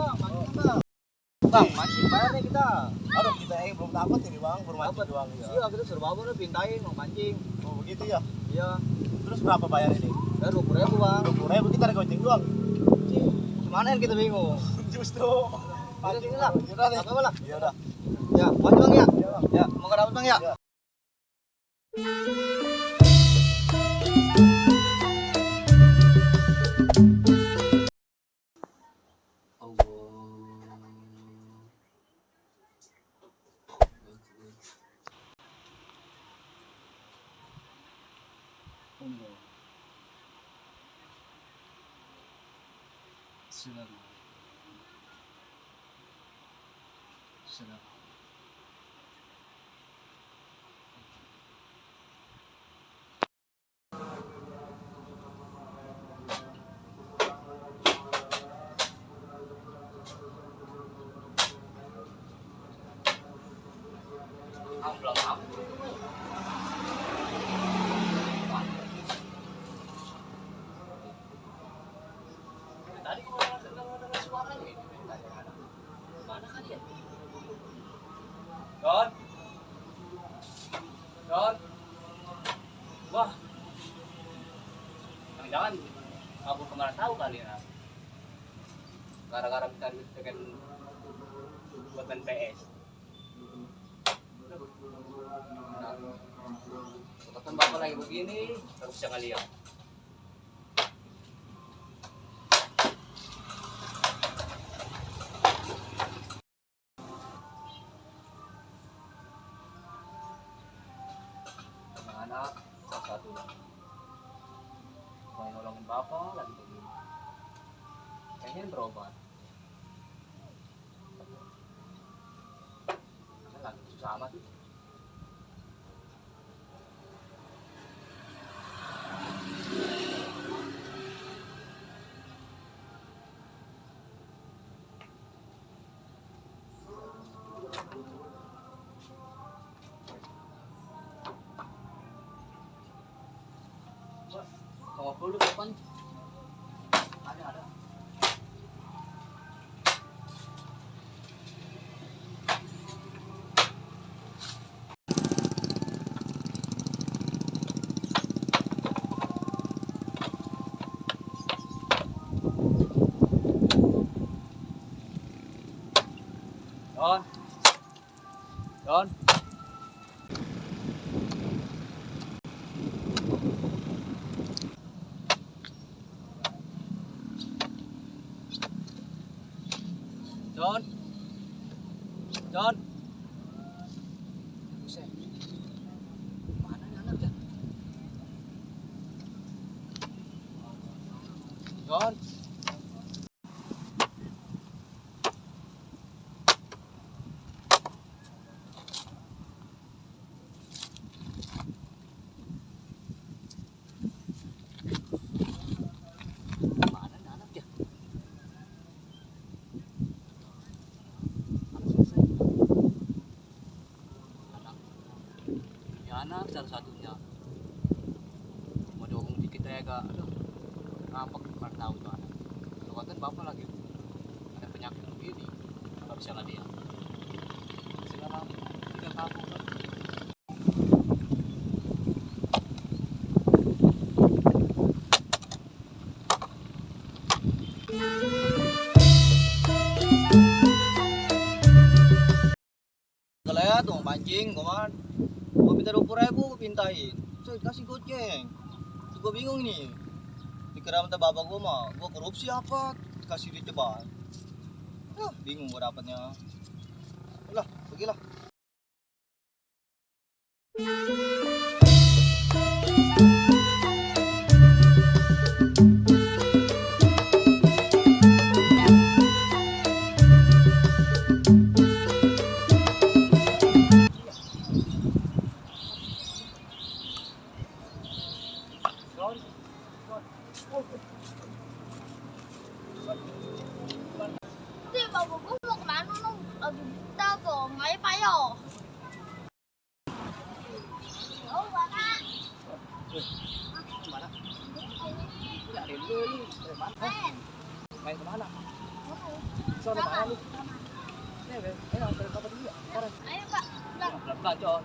bang, mancing bang. Bang, mancing bayar nih kita. Aduh, kita belum dapat ini bang, baru mancing doang ya. Iya, kita suruh bawa nih pindahin mau mancing. Oh begitu ya? Iya. Terus berapa bayar ini? Ya 20.000 bang. 20.000 kita ada goceng doang. Gimana yang kita bingung? Justru. Mancing lah. Yaudah nih. Apa lah? Ya udah. Ya, maju bang ya. Ya, mau dapat bang ya. Tadi kalau dengar suaranya ini, mana kan dia? Don, Don, wah, jangan kabur kemana tahu kali ya? Gara-gara minta duit dengan buat main PS. Kebetulan bapak lagi begini, terus jangan lihat. Anak salah satunya mau nolongin bapak lagi begini, pengen berobat, lagi susah amat. Tunggu dulu kapan? Ada. Don. Don. Buset. Mana nih anak ya? Don. Mana nih anak ya? Anak salah satunya mau diomong dikit ya gak, aduh ngambek nggak tahu tuh anak. Kalau kan bapak lagi ada penyakit begini nggak bisa lah dia sekarang tidak kamu kan. Kalau tuh mancing koman gua minta 20.000 gua pintain, coy kasih goceng. Gua bingung nih, dikira minta bapak gua mah gua korupsi apa, kasih duit ceban. Bingung gua dapatnya. Udah, pergilah. Tapi bapak gue mau kemana nung? Lagi buta tuh, nggak payo. Oh bapak. Mana? Ini ada dulu ini. Mana? Main kemana? Sana Silakan. Ayo Pak, pulang.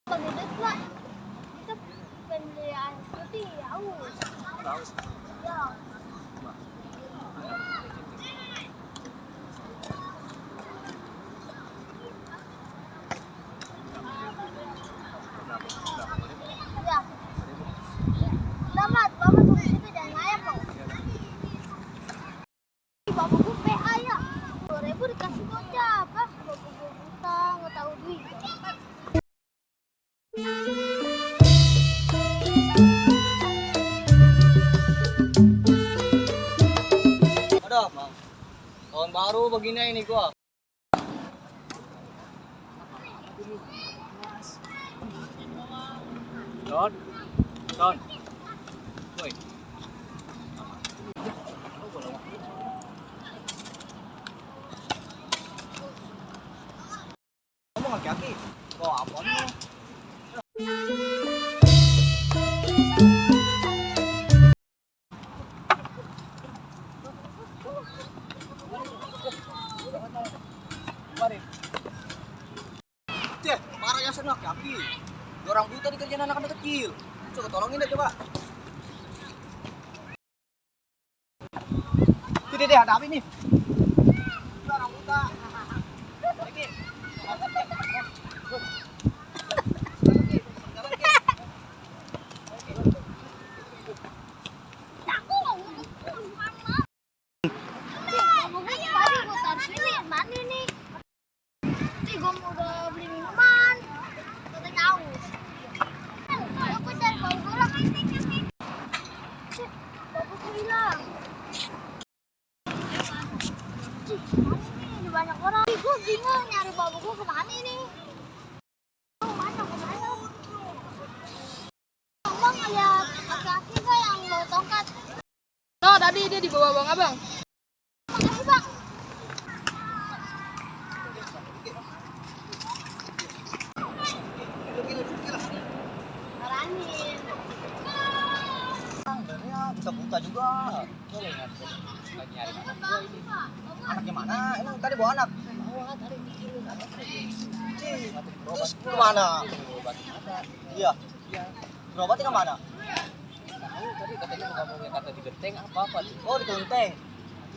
Pagdating Pak, kita pengen beli air putih, haus. Ya. Ya. Selamat, Bapak tunggu situ jangan ngayap loh. Bapak gue PA ya. 2.000 dikasih gocap. Bapak gue buta, nggak tahu duit. Ada apa? Tahun baru begini ini gua. Don. Woi. Ngomong kaki. Kok apa nih? Ceh, marah ya senang kaki. Orang buta dikerjain anak-anak kecil. Coba tolongin deh coba. Tidak deh, ada apa ini? Orang buta. Lagi. Aku mau ngomong mana? Bapak gue tadi gue taruh sini, mana nih? Gue mau udah beli minuman. Katanya haus. Aku cari bapak gue lah. Bapak gue hilang. Mana nih? Ada banyak orang. Gue bingung nyari bapak gue kemana nih? Kemana? Abang lihat laki-laki nggak yang bawa tongkat? No, tadi dia dibawa abang. Makasih Bang. Marahin. Sebenarnya kita buta juga. Boleh nggak? Lagi nyari anak gua ini. Anaknya mana? Emang tadi bawa anak? Bawa tadi dikirim anak. Terus kemana? Iya. Berobatnya kemana? Tahu tadi katanya mau ngomongin kata di genteng apa tuh? Oh di Kelenteng.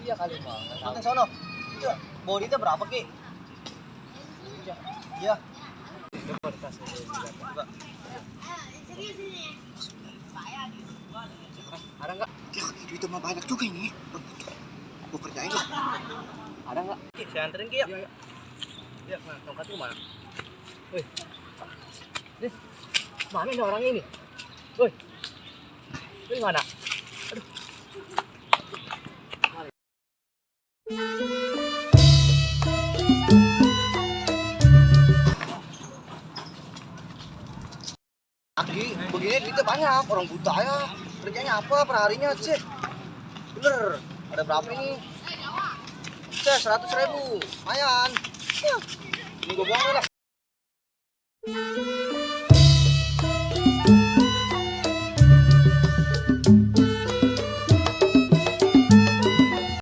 Iya kali mah. Kelenteng sono. Iya. Bawa duitnya berapa Ki? Iya. Coba tas Coba. ada nggak? Ya, duitnya mah banyak juga ini. Gua kerjain lah. Ada nggak? Ki, saya anterin Ki ya. Iya. Iya, nah, tongkatnya mana? Woi, mana ini orang ini? Woi, ini mana? Aduh. Aki, begini duitnya banyak. Orang buta ya. Kerjanya apa perharinya sih? Bener. Ada berapa ini? 100.000. Lumayan. Ini gue buang deh lah.